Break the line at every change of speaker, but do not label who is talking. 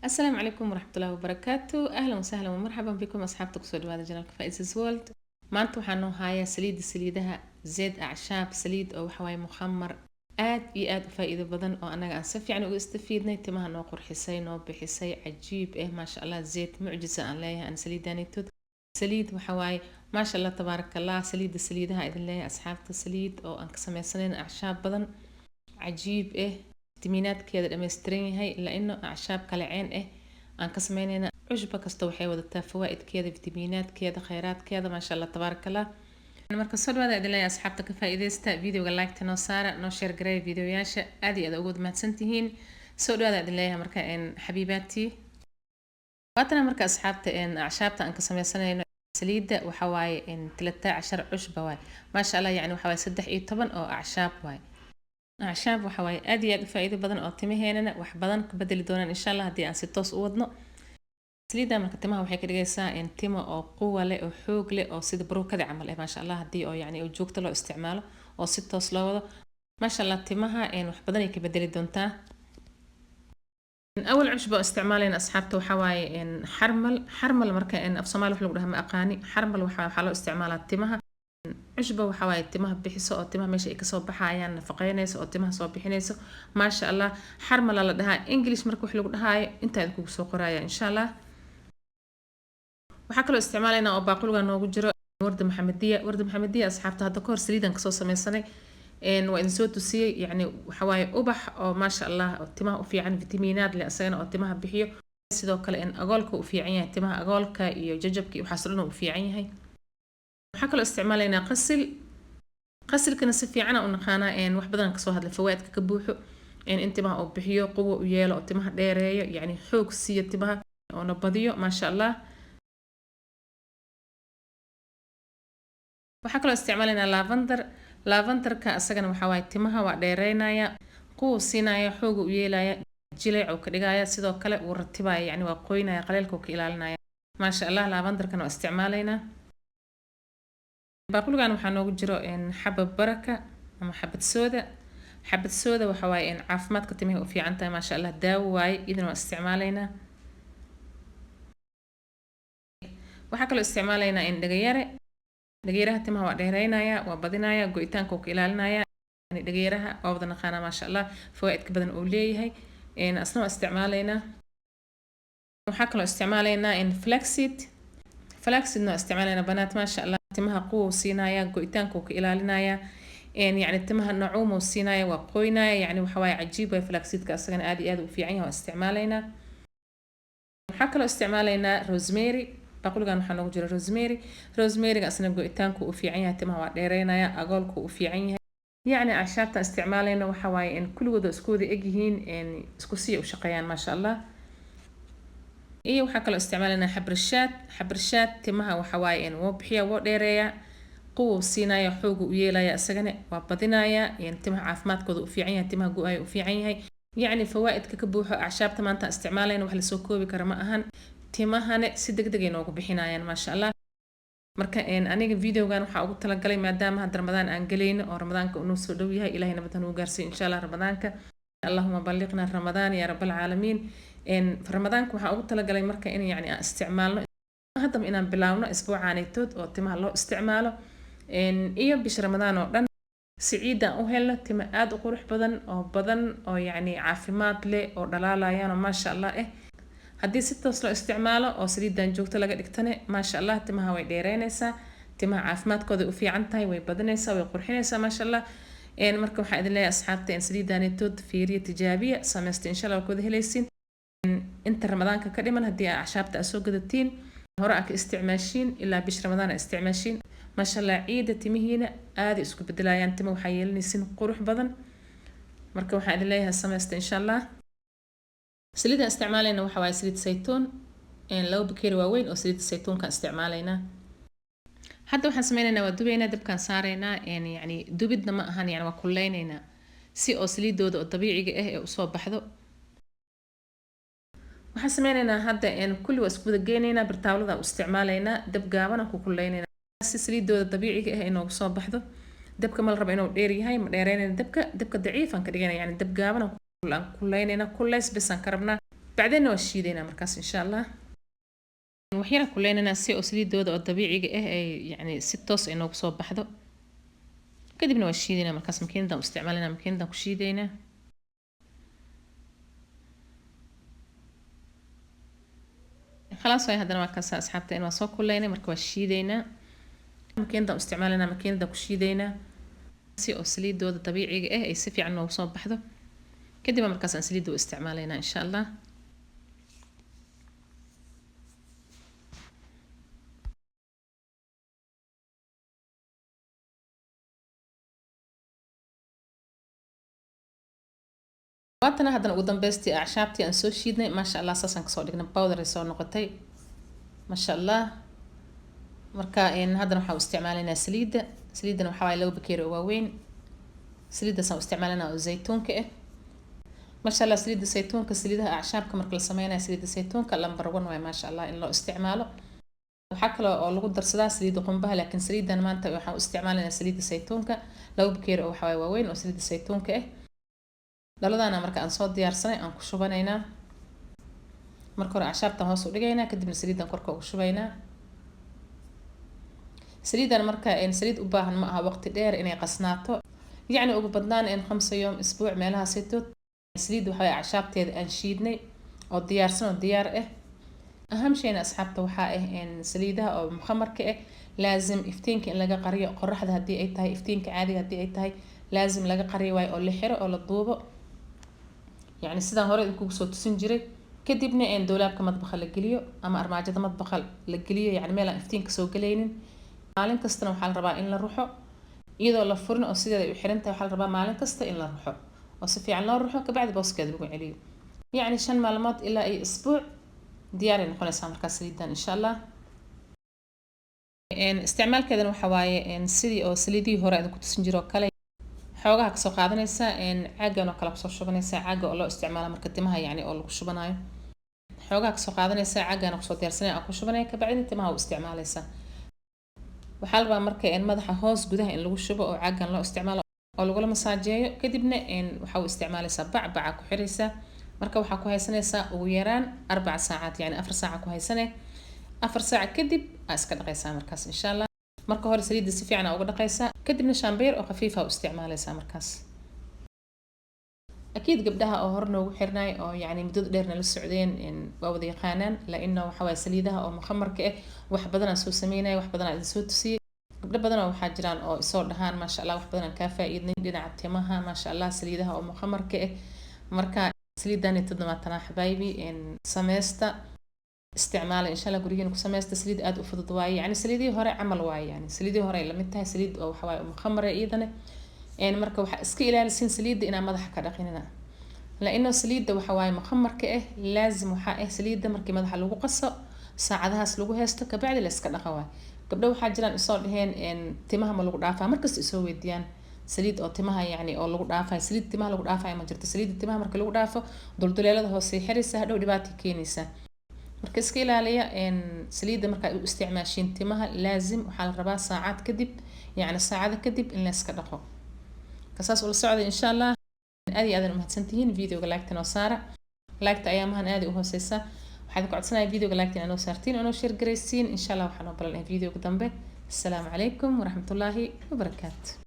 Asalaamu calaykum waraxmatullaahi wabarakaatu. Ahlan wasahlan wamarxaban bikum, asxaabta kusoo dhawaada channelka Faiza's World. Maanta waxaa noo hayaa saliidda saliidaha, zeed acshaab, saliid oo waxawaaye mukhamar aad iyo aad u faa-iido badan oo annaga aan si fiican uga istafiidnay, timaha noo qurxisay, noo bixisay, cajiib eh, maasha Allah. Zeed mucjisa aan leeyahay aan saliidanitood. Saliid waxawaaye, maasha Allah, tabaaraka Allah, saliidda saliidaha idin leeyahay, asxaabta. Saliid oo aan ka sameysanayn acshaab badan, cajiib eh, fitamiinaadkeeda dhammaystiran yahay, ilaa ino acshaab kale ceen ah aan ka sameynayna. Cushba kasta waxay wadataa fawaa-idkeeda, fitamiinaadkeeda, kheyraadkeeda, maasha Allah, tabaaraka Allah. Marka soo dhawaada idin leeyahay, asxaabta, ka faa'iidaysta videoga, like noo saara, noo share gareeya videoyaasha. Aad iyo aad ugu mahadsantihiin. Soo dhawaada idin leeyahay. Marka xabiibaati, waatana marka, asxaabta, acshaabta aan ka sameysanayno saliidda waxa waaye 13 cushba waaye, maasha Allah. Yacni waxa waaye 13 oo acshaab waaye. Acshaab waxa waaye aad iyo aad u faa'iido badan oo timaheenana wax badan ka bedeli doonaan, insha Allah, haddii aan si toos u wadno saliidda. Marka timaha waxay ka dhigaysaa timo oo quwa leh oo xoog leh oo sida baruukada camal eh, maasha Allah. Haddii oo yacni oo joogto loo isticmaalo oo si toos loo wado, maasha Allah, timaha wax badan ay ka bedeli doontaa. Awal cushba oo isticmaalayna, asxaabta, waxaa waaye xarmal. Xarmal marka af Soomaali wax lagu dhaha ma aqaani. Xarmal waxaa loo isticmaalaa timaha. Cushba waxaa waaye timaha bixiso oo timaha meesha ay kasoo baxayaan nafaqeynayso oo timaha soo bixinayso, maasha Allah. Xarmala la dhahaa English marka wax lagu dhahaayo. Intaa idinkugu soo qoraya, insha Allah. Waxaa kaloo isticmaalaynaa oo baaquliga noogu jiro warda Maxamediya. Warda Maxamediya, asxaabta, hadda kahor saliidan kasoo sameysanay, waa idin soo tusiyey. Yacni waxa waaye ubax oo, maasha Allah, oo timaha u fiican, fitamiinaad leh isagana oo timaha bixiyo. Sidoo kale agoolka u fiican yahay, timaha agoolka iyo jajabka iyo waxaas dhan u fiican yahay. Waxaa kaloo isticmaalaynaa qasil. Qasilkana si fiican u naqaanaa, wax badan kasoo hadlay fawaidka ka buuxo, in timaha uu bixiyo, quwo u yeelo oo timaha dheereeyo, yacni xoog siiyo timaha oona badiyo, maasha Allah. Waxaa kaloo isticmaalaynaa lavender. Lavenderka isagana waxaa waaye timaha waa dheereynaya, quwuu siinaya, xooga u yeelaya, jileec uu ka dhigaya. Sidoo kale wuu ratibaya, yacni waa qoynaya, qaleelka uu ka ilaalinaya, maasha Allah. Lavenderkana waa isticmaalaynaa. Baaquligan waxaa noogu jiro xabad baraka ama xabad sooda. Xabad sooda waxa waaye caafimaadka timaha u fiican tahay, maasha Allah, daawo waaye, idin waa isticmaalaynaa. Waxaa kaloo isticmaalaynaa dhagayare. Dhagayaraha timaha waa dheereynaya, waa badinaya, go'itaanka uu ka ilaalinaya. Dhagayaraha waa wada naqaanaa, maasha Allah, fawaa'idka badan uu leeyahay, asna waa isticmaalaynaa. Waxaa kaloo isticmaalaynaa flaxseed. Flaxseedna waa isticmaalaynaa, banaat, maasha Allah. Timaha quwa uu siinaya, go'itaanka uu ka ilaalinaya, yacni timaha nacuum uu siinaya, waa qoynaya, yacni waxa waaye cajiib waay. Flaxseedka asagana aad iyo aad u fiican yahay, waa isticmaalaynaa. Waxaa kaloo isticmaalaynaa rosemary. Baaquligan waxaa noogu jira rosemary. Rosemaryga asna go'itaanku u fiican yahay, timaha waa dheereynaya, agoolku u fiican yahay. Yacni acshaabta isticmaalayna waxa waaye in kulligooda isku wada egyihiin, isku sii u shaqeeyaan, maasha Allah. Iyo waxaa kaloo isticmaalaynaa xabrishaad. Xabrishaad timaha waxa waaye wuu bixiya, wuu dheereeya, quwuu siinaya, xoogu u yeelaya, isagana waa badinaya. Timaha caafimaadkooda u fiican yahay, timaha go-aya u fiican yahay. Yacni fawaa'idka ka buuxo acshaabta maanta isticmaalayna wax lasoo koobi kara ma ahan. Timahane si deg deg ay noogu bixinayaan, maasha Allah. Marka aniga videogan waxaa ugu talagalay, maadaama hadda Ramadaan aan gelayno oo Ramadaanka uu noo soo dhow yahay, Ilahay nabad hanuu gaarsiiyo, insha Allah, Ramadaanka. Allahuma balliqna Ramadaan yaa rabbalcaalamiin. Ramadaanka waxaa ugu talagalay marka in yacni aan isticmaalno haddaba, inaan bilaawno isbuucaanaytood oo timaha loo isticmaalo iyo bisha Ramadaan oo dhan, si ciidaan u helno timo aada u qurux badan oo badan oo yacni caafimaad leh oo dhalaalayaan oo, maasha Allah eh. Haddii si toos loo isticmaalo oo saliidan joogto laga dhigtane, maasha Allah, timaha way dheereynaysaa, timaha caafimaadkooda u fiican tahay, way badinaysaa, way qurxinaysaa, maasha Allah. Marka waxaa idin leeyahay, asxaabta, saliidanitood fiiriya, tijaabiya, sameysta, insha Allah waa kuwada helaysiin. Inta Ramadaanka ka dhiman, haddii aa acshaabta aa soo gadatiin, hore aa ka isticmaashiin, ilaa bish Ramadaan aa isticmaashiin, maasha Allah, ciida timihiina aaday isku bedelayaan, tima waxaa yeelanaysiin qurux badan. Marka waxaan idin leeyahay, sameysta, insha Allah. Saliidaan isticmaalayna waxa waaye saliid saytuun, 2 bakeeri waaweyn oo saliidda saytuunkaan isticmaalaynaa. Hadda waxaan sameynaynaa waa dubaynaa, dabkaan saaraynaa. Yacni dubidna ma ahan, yani waa kuleynaynaa si oo saliidooda oo dabiiciga ah ee usoo baxdo. Waxaan sameynaynaa hadda kulli waa isku wada geynaynaa, birtaawlada u isticmaalaynaa, dab gaaban ku kuleynaynaa si saliidooda dabiiciga ah inoogu soo baxdo. Dabka ma la rabo inuu dheer yahay, ma dheereynayna dabka, dabka daciif aan ka dhigana, yani dab gaaban aan kuleynayna, kuleys bes aan ka rabnaa. Bacdeenna waa shiidaynaa markaas, insha Allah. Waxyara kuleynanaa si oo saliidooda oo dabiiciga ah ay yacni si toos ay noogu soo baxdo. Kadibna waa shiidaynaa markaas, makiinadan u isticmaalanaa, makiinadan ku shiidaynaa. Khalaas waay. Haddana waa kaasa, asxaabta, in waa soo kuleynay. Marka waa shiidaynaa, makiinadan u isticmaalanaa, makiinadan ku shiidaynaa si oo saliidooda dabiiciga ah ay si fiican noogu soo baxdo. Kadib markaas aan saliidda u isticmaalaynaa, insha Allah. Waatana haddana ugu dambeystii acshaabtii aan soo shiidnay, maasha Allah. Saasaan kasoo dhignay, powder ay soo noqotay, maasha Allah. Marka haddana waxaan u isticmaalaynaa saliidda. Saliiddana waxaa waaye 2 bakeeri oo waaweyn. Saliiddaasaan u isticmaalanaa oo zaytuunka ah, maasha Allah. Saliidda saytuunka, saliidaha acshaabka marka la sameynayo, saliidda saytuunka number one waaye, maasha Allah, in loo isticmaalo. Waxaa kale oo lagu darsadaa saliidda qumbaha, laakiin saliiddan maanta waxaan u isticmaalaynaa saliidda saytuunka. 2 bakeeri oo waxaa waaye waaweyn oo saliidda saytuunka ah. Dhaladaana marka aan soo diyaarsanay aan ku shubanaynaa. Marka hore acshaabtan hoos u dhigaynaa, kadibna saliiddan korka ugu shubaynaa. Saliiddan marka saliid u baahan ma aha waqti dheer inay qasnaato, yacni ugu badnaan in 5 yoom, isbuuc meelahaasitood. Saliid waxa waye acshaabteeda aan shiidnay oo diyaarsan oo diyaar ah. Aham shayna, asxaabta, waxaa ah in saliidaha oo mukhamarka ah laazim iftiinka in laga qariyo. Qoraxda haddii ay tahay, iftiinka caadiga haddii ay tahay, laazim laga qariyo waayo oo la xiro oo la duubo, yacni sidaan hore idinkugu soo tusin jiray. Kadibna in doolaabka madbaxa la geliyo ama armaajada madbaxa la geliyo, yacni meel aan iftiinka soo gelaynin. Maalin kastana waxaa la rabaa in la ruxo iyadoo la furin oo sideeda ay u xiran tahay. Waxaa la rabaa maalin kasta in la ruxo oo si fiican loo ruxo, kabacdi booskeeda lagu celiyo. Yacni 5 maalmood ilaa iyo isbuuc diyaaray noqonaysaa markaas saliidan, insha Allah. Isticmaalkeedana waxa waaye sidii oo saliidihii hore idinku tusin jiro oo kale. Xoogaha kasoo qaadanaysaa, caagan oo kale kusoo shubanaysaa, caaga oo loo isticmaalo marka timaha yacni oo lagu shubanayo. Xoogaha kasoo qaadanaysaa, caagan kusoo diyaarsanaya aan ku shubanaya, kabacdina timaha u isticmaalaysaa. Waxaa la rabaa marka madaxa hoos gudaha in lagu shubo oo caagan loo isticmaalo oo lagula masaajeeyo. Kadibna waxaa u isticmaalaysaa bac, baca ku xiraysaa. Marka waxaa ku haysanaysaa ugu yaraan 4 saacaad, yacni 4 saaca ku haysane. 4 saac kadib aa iska dhaqaysaa markaas, insha Allah. Marka hore saliidda si fiican aa uga dhaqaysaa, kadibna shaambeer oo khafiif ah u isticmaalaysaa markaas. Akiid gabdhaha oo hore noogu xirnay oo yacni muddada dheer nala socdeen waa wada yaqaanaan, laino waxa waaye saliidaha oo mukhamarka ah wax badan aan soo sameynaya, wax badan aan idin soo tusiyey. Gabdho badan oo waxaa jiraan oo isoo dhahaan, "Maasha Allah, wax badan aan kaa faa'iidnay dhinaca timaha, maasha Allah, saliidaha oo mukhamarka ah." Marka saliidani toddobaatana, xabaaybi, sameysta, isticmaala, insha Allah. Gurigiina ku sameysta. Saliid aada u fudud waaye, yacni saliidihii hore camal waaye, yani saliidihii hore ay lamid tahay, saliid oo waxa waaye mukhamar iyadana. Marka waxaa iska ilaalisiin saliidda inaa madaxa ka dhaqinina, laino saliidda waxa waaye mukhamarka ah laazim waxaa ah saliidda markii madaxa lagu qaso, saacadahaas lagu haysto, kabacdi la iska dhaqa waay. Gabdho waxaa jiraan isoo dheheen, "Timaha ma lagu dhaafaa?" Markasta isoo weydiiyaan saliid oo timaha yacni oo lagu dhaafayo. Saliid timaha lagu dhaafayo ma jirto. Saliidda timaha marka lagu dhaafo, dulduleelada hoose xiraysa, hadhow dhibaata keenaysa. Marka iska ilaaliya saliidda markaa u isticmaashiin timaha. Laazim waxaa la rabaa saacaad kadib, yacni saacada kadib, in la iska dhaqo. Kasaas ula socda, insha Allah. Aad iyo aadan umahadsantihiin. Videoga like-ta noo saara, like-ta ayaamahan aad u hooseysa. Waxaan ku codsanaya videoga like-ta inaa noo saartiin oo noo share garaysiin, insha Allah. Waxaan oo balan videoga dambe. Asalaamu calaykum waraxmatullaahi wabarakaatu.